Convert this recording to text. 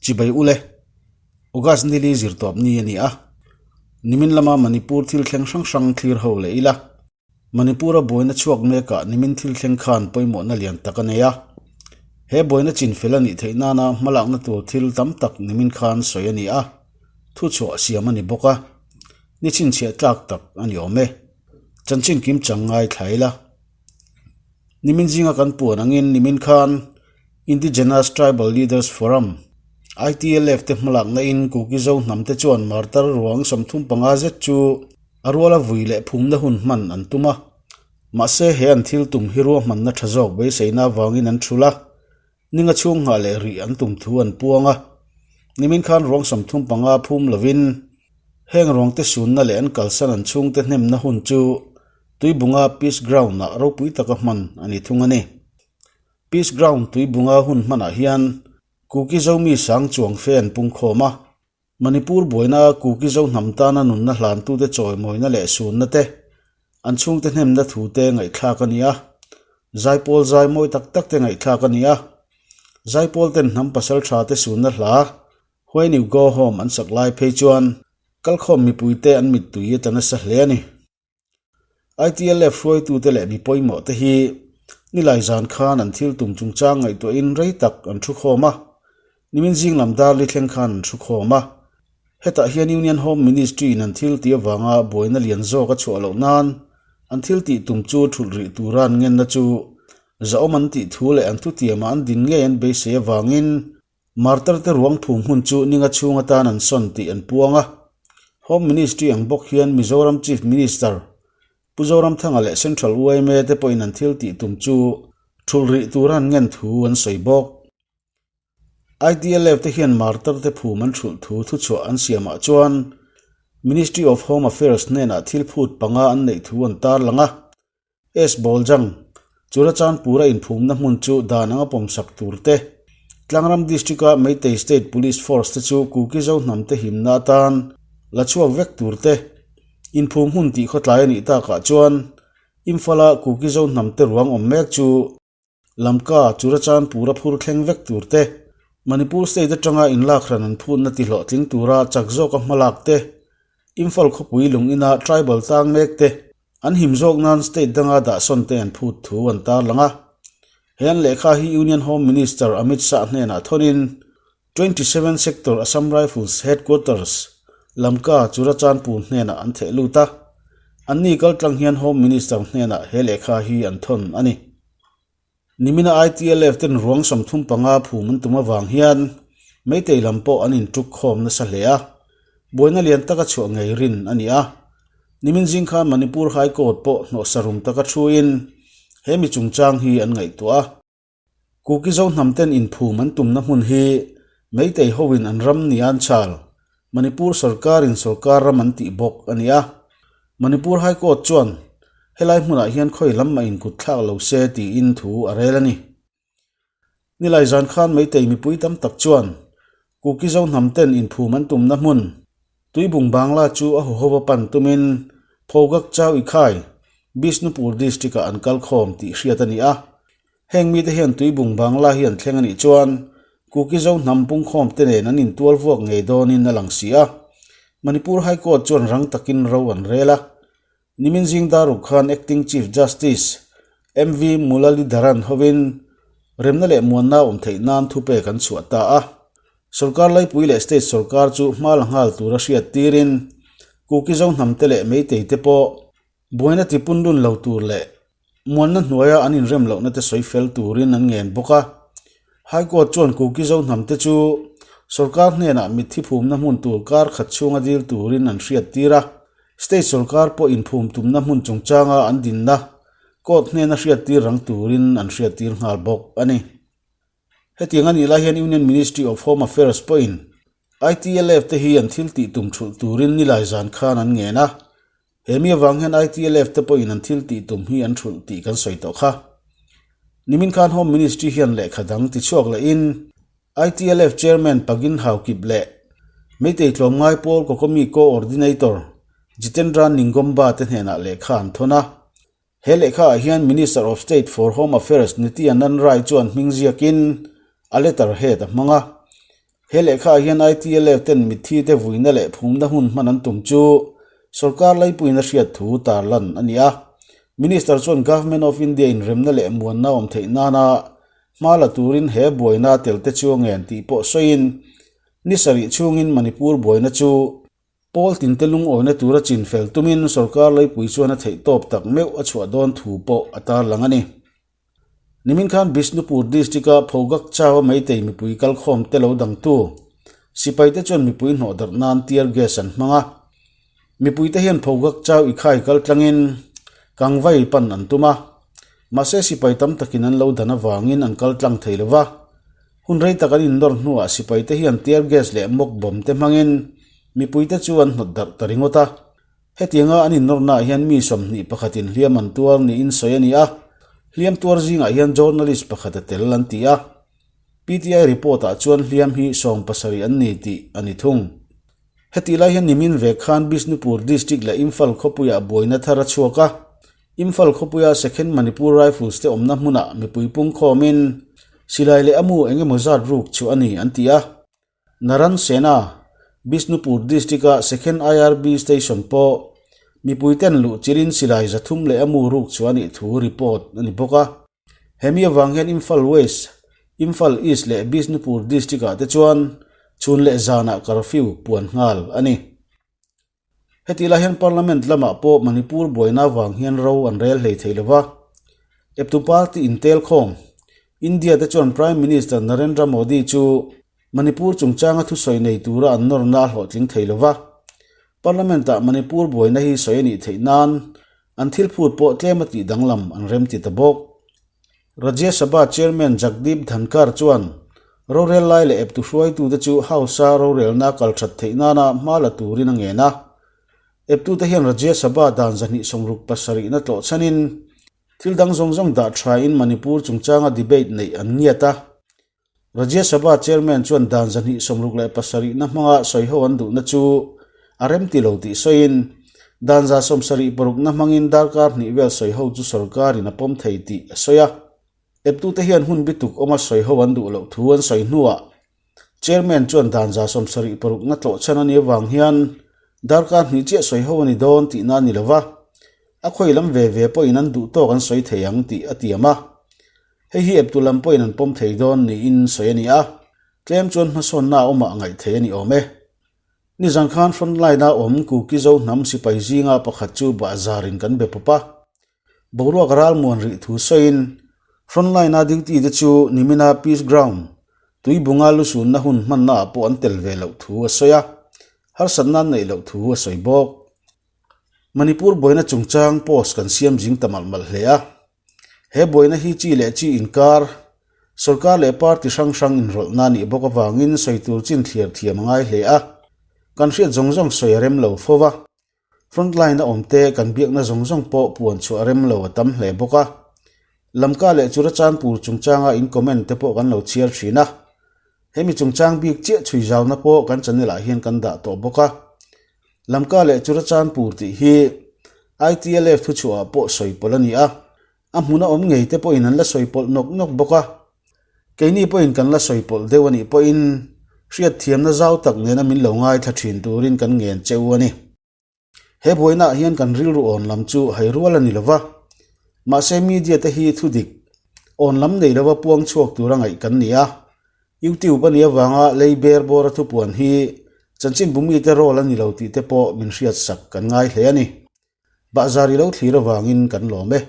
Chibai ule, August nili zirtawp ni a ni a. Nimin lama Manipur thil thleng hrang hrang thlir ho leh ila. Manipur-a buaina chhuak mekah nimin thil thleng khan pawimawhna lian tak a nei a. He buaina chinfel a nih theih nana hmalakna tur thil tam tak nimin khan sawi a ni a, thuchhuah siam a ni bawk a. Ni chhinchhiah tlak tak a ni awm e. Chanchin kim chang ngai thla ila. Nimin zinga kan puan angin nimin khan Indigenous Tribal Leaders Forum, ITLF, te hmalakna in Kuki Zo hnam te chuan martar ruang 35 zet chu a ruala vui leh phumna hun hman an tum a. Mahse he an thil tum hi ruahmanna tha zawk beiseina avangin an thul a, ninga chhung nghah leh rih an tum thu an puang a. Nimin khan ruang 35 phum lovin heng ruangte sunna leh an kalsan an chhungte hnemna hun chu Tuibunga Peace Ground-ah ropui taka hman a ni thung a ni. Peace Ground Tuibunga hun hmanah hian Kuki Zomi sang chuang fe an pungkhawm a. Manipur buaina Kuki Zo hnam tana nunna hlantute chawimawina leh sunna te, an chhungte hnemna thu te ngaihthlak a ni a. Zaipawl zai mawi tak tak te ngaihthlak a ni a. Zaipawl ten hnam pasal tha te sunna hla When You Go Home an sak lai phei chuan kalkhawm mipuite an mittui a tla nasa hle a ni. ITLF hruaitute leh mi pawimawh te hi nilai zan khan an thil tum chungchang ngaihtuahin rei tak an thu khawm a, nimin zing lam darli thleng khan an thu khawm a. Hetah hian Union Home Ministry in an thil tih avanga buaina lian zawk a chhuah loh nan an thil tih tum chu thulh rih tura an ngenna chu zahawm an tih thu leh an thutiamah an din ngei an beisei avangin Martar te ruang phum hmun chu ninga chhung atan an sawn tih an puang a. Home Ministry ang bawk hian Mizoram Chief Minister Pu Zoramthanga leh Central yma te pawhin an thil tih tum chu thulh rih tura an ngen thu an sawi bawk. ITLF te hian Martar te phum an thulh thu thuchhuah an siamah chuan Ministry of Home Affairs hnenah thil phut panga an neih thu an tarlang a. S. Bawljang, Churachandpur-a inphumna hmun chu dan anga pawmsak tur te, Tlangram District-a Meitei State Police Force te chu Kuki Zo hnam te himna atan la chhuak vek tur te, inphum hun tih khawtlai a nih takah chuan Imphal-a Kuki Zo hnam te ruang awm mek chu Lamka, Churachandpur-a phur thleng vek tur te, Manipur State atanga inlakhran an phutna tihlawhtling tura chak zawka hmalak te, Imphal khawpui lung ina tribal tang mek te, an him zawk nan state danga dahsawn te an phut thu an tarlang a. He an lehkha hi Union Home Minister Amit Shah hnenah thawnin 27 Sector Assam Rifles Headquarters, Lamka, Churachandpur hnenah an theh lut a. Anni kaltlang hian Home Minister hnenah he lehkha hi an thawn a ni. Nimina ITLF ten ruang 35 phum an tum avang hian Meitei lam pawh an intuk khawm nasa hle a, buaina lian taka chhuah ngei rin a ni a. Nimin zing khan Manipur High Court pawh hnawhsa rum taka thuin he mi chungchang hi an ngaihtuah a. Kuki Zo hnam ten inphum an tumna hmun hi Meitei hoin an ram ni an chhal, Manipur sorkarin sorkar ram an tih bawk a ni a. Manipur High Court chuan helai hmunah hian khawi lam mah inkut thlak lo se tiin thu a rel a ni. Nilai zan khan Meitei mipui tam tak chuan Kuki Zo hnam ten inphum an tumna hmun Tuibung Bangla chu a huhova pan tumin Phogak Chau Ikhai, Bishnupur District-ah an kal khawm tih hriat a ni a. Heng mite hian Tuibung Bangla hi an thleng a nih chuan Kuki Zo hnam pungkhawm te nen an intual vuak ngei dawnin a lang si a. Manipur High Court chuan rang takin ro an rel a. Nimin zing daruk khan Acting Chief Justice MV Muralidharan hovin remna leh muanna awm theih nan thupek an chhuah ta a. Sorkar laipui leh state sorkar chu hma la nghal tura hriat tirin Kuki Zo hnam te leh Meitei te pawh Buaina tipun lun lo tur leh muanna hnuaia an inrem lohna te sawi fel turin an ngen bawk a. High Court chuan Kuki Zo hnamte chu sorkar hnenah mitthi phumna hmun tur kar khat chhunga dil turin an hriattir a. State sorkar pawh inphum tumna hmun chungchanga an dinna court hnena hriattir rang turin an hriattir nghal bawk a ni. Hetiang a nih lai hian Union Ministry of Home Affairs pawhin ITLF te hi an thil tih tum thulh turin nilai zan khan an ngen a. He mi avang hian ITLF te pawhin an thil tih tum hi an thulh tih kan sawi tawh kha. Nimin khan Home Ministry hian lehkha dang ti chhuak lehin ITLF Chairman Pagin Haokip leh Meitei Tlawmngai Pawl Kokomi Co-ordinator Jitendra Ningomba te hnenah lehkha an thawn a. He lehkha ah hian Minister of State for Home Affairs Nityanand Rai chuan hming ziakin a letter head a hmang a. He lehkhaah hian ITLF ten mitthi te vuina leh phumna hun hman an tum chu sorkar laipuiin a hriat thu tarlan a ni a. Minister chuan Government of India inremna leh muanna awm theih nana hma la turin he buaina tel te chu a ngen tih pawh sawiin ni sarih chhungin Manipur buaina chu Pawl tinte lungawina tura chin fel tumin sorkar laipui chuan a theih tawp tak meuh a chhuah dawn thu pawh a tarlang a ni. Nimin khan Bishnupur district-a Phogak Chau-a Meitei mipui kalkhawm te lo dangtu sipaite chuan mipui hnawh darh nan tear gas an hmang a. Mipuite hian Phogak Chau i khai kal tlangin Kangvai pan an tum a, mahse sipai tam takin an lo dan avangin an kal tlang thei lo va. Hun rei tak an innawr hnuah sipaite hian tear gas leh mock bomb te hmangin mipuite chu an hnawt darh ta ringawt a. Hetianga an innawrnaah hian mi 21 pakhatin hliam an tuar niin sawi a ni a, hliam tuar zingah hian journalist pakhat a tel an ti a. PTI report-ah chuan hliam hi 70 an ni tih a ni thung. Hetih lai hian nimin ve khan Bishnupur District leh Imphal khawpuiah buaina thar a chhuak a. Imphal khawpuia Second Manipur Rifles te awmna hmunah mipui pungkhawmin silai leh a mu eng emaw zat ruk chu a ni an ti a. Naran Sena, Bishnupur District-a Second IRB Station pawh mipui ten luh chilhin silai 300 leh a mu ruk chu a nih thu report a ni bawk a. Hemi avang hian Imphal West, Imphal East leh Bishnupur District-ah te chuan chhun leh zanah curfew puan nghal a ni. Hetih lai hian Parliament lamah pawh Manipur buaina avang hian ro an rel hlei thei lo va. Eptu party intelkhawm, India te chuan Prime Minister Narendra Modi chu Manipur chungchanga thusawi nei tura an nawrna a hlawhtling thei lo va. Parliament-ah Manipur buaina hi sawi a nih theih nan An thil phut pawh tlem a tih danglam an rem ti ta bawk. Rajya Sabha Chairman Jagdeep Dhankhar chuan rorel lai leh eptu hruaitute chu House-a rorelna kal that theih nana hma la turin a ngen a. Eptute hian Rajya Sabha dan 277 na tlawh chhanin thil dang zawng zawng dah thain Manipur chungchanga debate neih an ngiat a. Rajya Sabha Chairman chuan dan 267 na hmanga sawiho an duhna chu a rem ti lo tih sawiin, dan 76 na hmangin darkar hnih vel sawiho chu sorkarin a pawm thei tih a sawi a. Eptute hian hun bituk awma sawiho an duh loh thu an sawi hnuah Chairman chuan dan 76 na tlawhchhan a nih avang hian darkar hnih chiah sawiho a ni dawn tihna a ni lo va, a khawi lam ve ve pawhin an duh tawk an sawi thei ang tih a tiam a. Hei hi eptu lam pawhin an pawm thei dawn niin sawi a ni a, tlem chuan hmasawnna a awmah ngaih thei a ni awm e. Nizan khan frontline-a awm Kuki Zo hnam sipai zinga pakhat chu bahzarin kan be pawp a. Boruak ralmuan rih thu sawiin frontline-a duty te chu nimina Peace Ground, Tuibunga lusunna hun hmannaah pawh an tel ve loh thu a sawi a, harsatna an neih loh thu a sawi bawk. Manipur buaina chungchang post kan siam zing ta malh malh hle a. He buaina hi chi leh chi inkar, sorkar leh party hrang hrang inrawlhna a nih bawk avangin sawi tur chin thliar thiam a ngai hle a. Kan hriat zawng zawng sawi a rem lo fo va. Front line a awmte kan biakna zawng zawng pawh puan chhuah a rem lo a tam hle bawk a. Lamka leh Churachandpur chungchanga in comment te pawh kan lo chhiar thin a. Hemi chungchang bik chiah chhui zauna pawh kan channel ah hian kan dah tawh bawk a. Lamka leh Churachandpur tih hi ITLF thuchhuahah pawh sawi pawlh a ni a, a hmuna awm ngei te pawhin an la sawi pawlh nawk nawk bawk a. Keini pawhin kan la sawi pawlh deuh a nih pawhin hriatthiamna zau tak nena min lo ngaithla thin turin kan ngen che u a ni. He buainaah hian kan rilru awn lam chu hai rual a ni lo va, mahse media te hi thudik awn lam nei lova puang chhuak tura ngaih kan ni a. YouTube a nih avanga lei ber bawra thupuan hi chanchinbu mite role a ni lo tih te pawh min hriatsak kan ngai hle a ni. Bahzar i lo thlir avangin kan lawm e.